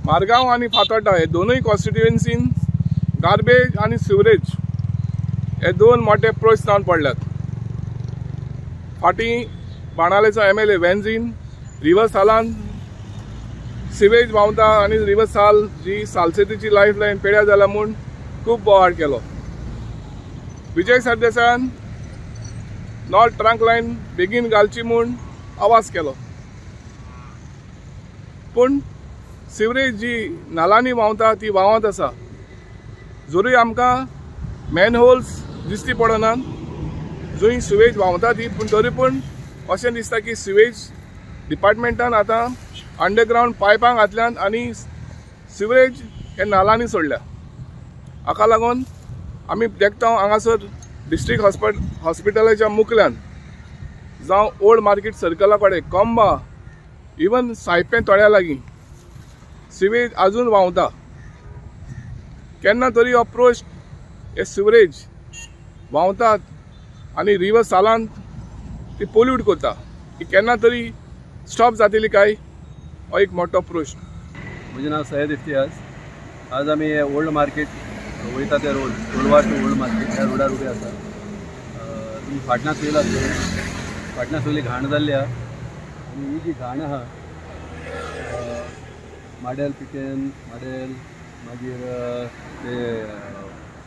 मारगांव आनी फातोड्डा हे दोनूय कॉन्स्टिट्युएन्सीन गार्बेज आनी सिवरेज हे दोन मोठे प्रश्न जावन पडल्यात. फाटीं बाणालेचो MLA Venzin river सालान सिवेज व्हांवता आनी रिवर साल जी सालसेतीची लायफ लायन पेड्यार जाला म्हूण खूब बोवाळ केलो. विजय सरदेसायान नॉर्थ ट्रंक लायन बेगीन घालची म्हूण आवाज केलो, पूण सिवरेज जी नालांनी व्हांवता ती व्हांवत आसा. जरूय आमकां मॅनहोल्स दिश्टी पडनात जंय सिवेज व्हांवता ती, पूण तरी पूण अशें दिसता की सिवेज डिपार्टमेंटान आतां अंडरग्रावंड पायपां घातल्यान आनी सिवरेज हे नालांनी सोडल्या. हाका लागून आमी देखता हांगासर डिस्ट्रिक्ट हॉस्पिटलाच्या मुखल्यान जावं ओल्ड मार्केट सर्कला कडेन कोंबा इवन सायपें तळ्या लागीं सिवेज अजून व्हांवता. केन्ना तरी हो प्रश्न हे सिवरेज व्हांवतात आनी रिवर सालांत ती पोल्यूट करता, ती केन्ना तरी स्टॉप जातली काय हो एक मोठो प्रश्न. म्हजें नांव सैयद इफ्तियाज. आज आमी ओल्ड मार्केट वयता ते road Colva to old market ह्या रोडार उबे आसा. तुमी फाटल्यान चोयला आसतलें, फाटल्यान सगळी घाण जाल्ली आहा आनी ही जी घाण आहा माडेल पिकेन माडेल मागीर ते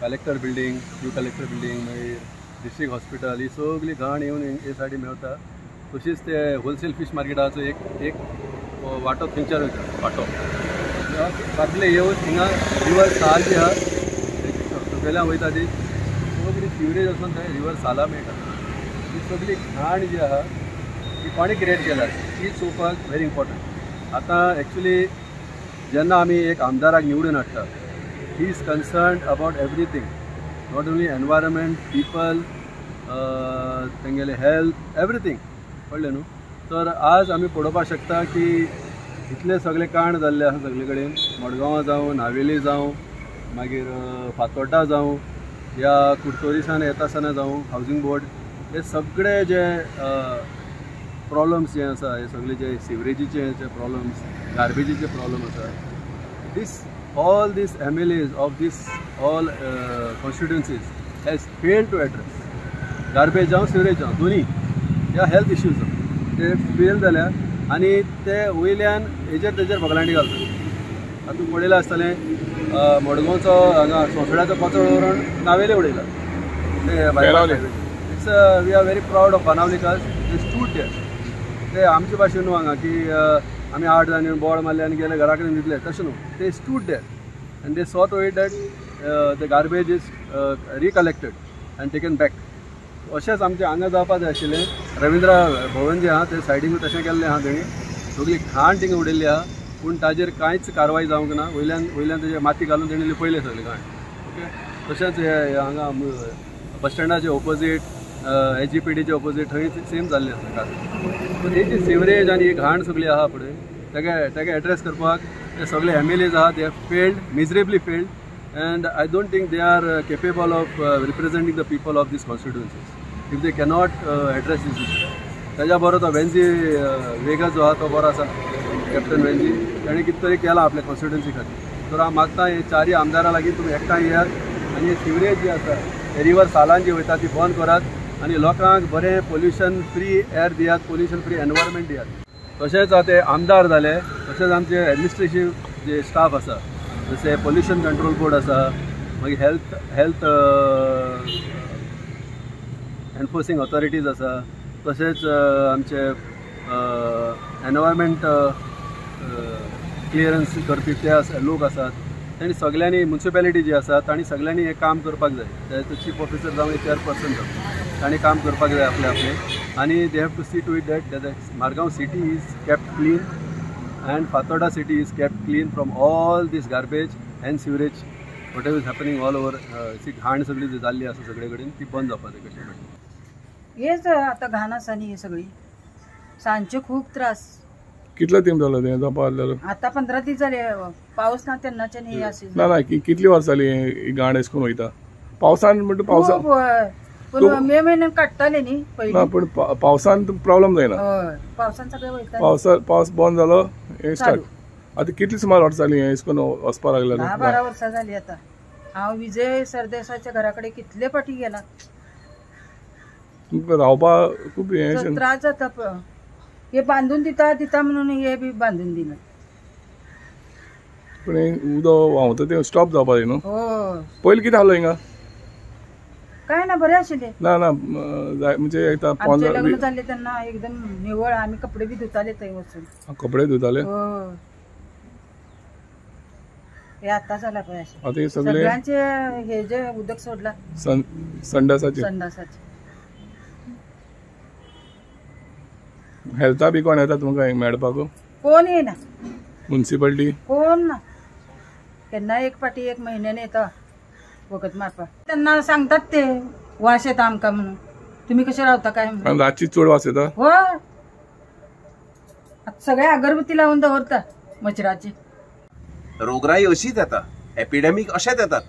collector building new collector building मागीर डिस्ट्रिक्ट हॉस्पिटल ही सगळी घाण येवन हे सायडी मेळटा. तशीच ते होलसेल फीश मार्केटाचो एक एक वांटो थंयच्यार वयता वांटो फाटले येवन हिंगा रिवर साल जी आहा सकयल्यान वयता ती सगळी सिवरेज वचून थंय रिवर साला मेळटा. ही सगळी घाण जी आहा ती कोणें क्रिएट केल्या ती चोवपाक व्हेरी इम्पॉर्टंट. आतां एक्चुली जेन्ना आमी एक आमदाराक निवडून हाडटा he is concerned about everything, not only environment, people, तेंगेले हेल्थ, एवरीथींग, कळ्ळें न्हू. तर आज आमी पळोवपाक शकता की इतले सगळे कांड जाल्ले आसा सगळे कडेन, मडगांवां जावं, नावेली जावं, मागीर फातोड्डा जावं या कुडतोरीसान येता आसतना जावं, हावजींग बोर्ड, हे सगळे जे प्रॉब्लम्स जे आसा, हे सगळे जे सिवरेजीचे जे प्रॉब्लम्स, गार्बेजीचे प्रॉब्लम आसा, this all these MLAs of this all constituencies has failed to address. Garbage जावं, सिवरेज जावं, दोनी ह्या हेल्थ इश्यूज जावं, ते फेल जाल्या आनी ते वयल्यान हेजेर तेजेर बगलांटी घालतात. आतां पळयलां आसतलें मडगांवचो हांगा सोंसड्याचो कचरो व्हरून नावेले उडयला. ते it's we are very proud of Banavalikas, they stood there. ते आमचे भाशेन न्हू हांगा की आमी 8 जाण येवन बोळ मारले आनी गेले घरा कडेन दितले, तशें न्हू. ते stood there and they saw to it that the garbage is recollected and taken back. अशेंच आमचें हांगा जावपाक जाय आशिल्लें. रविंद्र भवन जें आहा ते सायडीन तशें केल्लें आहा, तेणी सगळी घाण थिंगा उडयल्ली आहा, पूण ताजेर कांयच कारवाय जावंक ना. वयल्यान वयल्यान तेजे माती घालून तेणी लिपयलें सगळें घाण. ओके, तशेंच हे हांगा बस स्टँडाचे ओपोजीट SGPDचे ओपोजीट थंय सेम जाल्लें आसा कार. पूण ही जी सिवरेज आनी ही घाण सगळी आहा पळय तेका एड्रेस करपाक ते सगळे MLAs आहा, they have failed, miserably failed, and I don't think they are capable of representing the people of these constituencies if they cannot address this issue. तेज्या बरो तो वेन्जी वेगा जो आहा तो बरो आसा, कॅप्टन वेन्जी, तेणें कितें तरी केलां आपल्या कॉन्स्टिट्युएन्सी खातीर. तर हांव मागता हे चारय आमदारां लागीं तुमी एकठांय येयात आनी सिवरेज जी आसा रिवर सालान जी वयता ती बंद करात आनी लोकांक बरें पोल्युशन फ्री एअर दियात, पोल्युशन फ्री एनवायरमेंट दियात. तशेंच आतां आमदार जाले, तशेंच आमचे एडमिनिस्ट्रेटीव जे स्टाफ आसा, जशें पोल्युशन कंट्रोल बोर्ड आसा, मागीर हेल्थ एनफोर्सिंग ऑथॉरिटीज आसा, तशेंच आमचे एनवायरमेंट क्लियरन्स करपी ते लोक आसात, तांणी सगळ्यांनी म्युनिसिपेलिटी जी आसा तांणी सगळ्यांनी हें काम करपाक जाय. ते चीफ ऑफिसर जावं चेअरपर्सन जावं तांणी काम करपाक जाय आपले आपले, आनी they have to see to it that Margao city is kept clean and Fatorda city is kept clean from all this garbage and sewerage whatever is happening all over. ती घाण सगळी जी जाल्ली आसा सगळे कडेन ती बंद जावपाक जाय. कशें हेच आतां घाण आसा न्ही सगळी, सांजचे खूब त्रास. कितलो तेंप जालो तें जावपा? आतां 15 दीस जाले पावस ना तेन्नाच्यान हे अशें. ना ना, कितली वर्सां जाली ही घाण अशें करून वयता पावसान? म्हणटा पावसान पूण मे म्हयन्यान काडटाले न्ही पयलीं. ना पूण पावसान प्रॉब्लम जायना. हय, पावसान सगळें वयता. पावस बंद जालो हे स्टार्ट. आतां कितली सुमार वर्सां जाली हें इस्कोन वचपाक लागलें? 10-12 वर्सां जाली आतां. हांव विजय सरदेसाच्या घरा कडेन कितले फाटी गेला. तुमकां रावपाक खूब हें त्रास जाता. हे बांदून दिता दिता म्हणून हे बी बांदून दिना. पूण हें उदक व्हांवता तें स्टॉप जावपाक जाय न्हू. हय. पयलीं कितें आहलो हिंगा? काय ना, बरें आशिल्लें. ना ना म्हणजे आमचें लग्न जाल्लें तेन्ना एकदम निवळ, आमी कपडे बी धुताले थंय वचून. कपडे धुताले? हय. हे आतां जाला पळय अशें. आतां हे सगळे सगळ्यांचे हे जे उदक सोडला संडासाचे. संडासाचे. हेल्था बी कोण येता तुमकां मेळपाक? कोण येना. मुन्सिपाल्टी कोण ना. केन्ना एक फाटी एक म्हयन्यान येता वखद मारपाक. तेन्ना सांगतात ते वास येता आमकां म्हणून, तुमी कशे रावता काय म्हणून. रातची चड वास येता? हय. सगळे अगरबत्ती लावून दवरता मच्छराची. रोगराई अशीच येता, एपिडेमीक अशेच येतात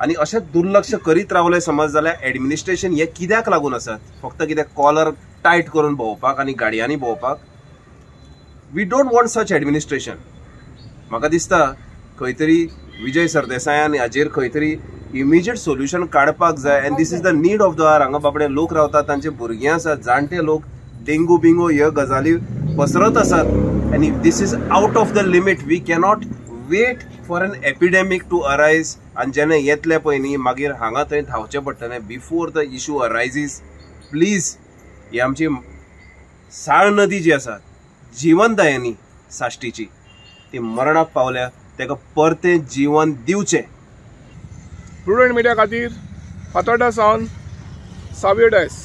आनी अशें दुर्लक्ष करीत रावले समज जाल्यार एडमिनिस्ट्रेशन हे कित्याक लागून आसात? फक्त कित्याक कॉलर टायट करून भोंवपाक आनी गाडयांनी भोंवपाक? We don't want such administration. म्हाका दिसता खंय तरी विजय सरदेसायान हाजेर खंय तरी इमिजिएट सोल्युशन काडपाक जाय. And this is the need of the hour. हांगा बाबडे लोक रावतात, तांचे भुरगीं आसात, जाणटे लोक, डेंगू बिंगो ह्यो गजाली पसरत आसात. And if this is out of the limit, we cannot wait for an epidemic to arise. आनी जेन्ना येतले पळय न्ही मागीर हांगा थंय धांवचें पडटलें before the issue arises. Please, ही आमची साळ नदी जी आसा जिवनदायनी साश्टीची, ती मरणाक पावल्या, ताका परतें जीवन दिवचें. प्रुडंट मिडिया खातीर फातोर्डा सावन सावियो डायस.